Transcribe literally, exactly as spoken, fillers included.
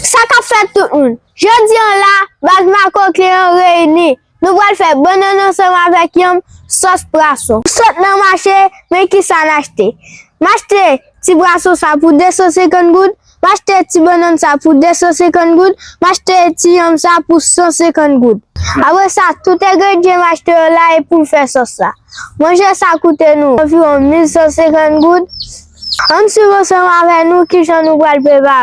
Sa k ap fèt tout moun? Jodi a la, baz Makoklen an reyini. Nou pral fè bannann ansanm avèk yanm, sòs pwason. Nou sot nan mache, men kisa n achte? M achte ti pwason sa pou de san senkant goud, m achte ti bannann sa pou de san senkant goud, m achte ti yanm sa pou san senkant goud. Apre sa, tout engredyan m achte yo la e pou m fè sòs la. Manje sa koute nou anviwon mil san senkant goud. Ann swiv ansanm avèk nou kijan nou pral prepare.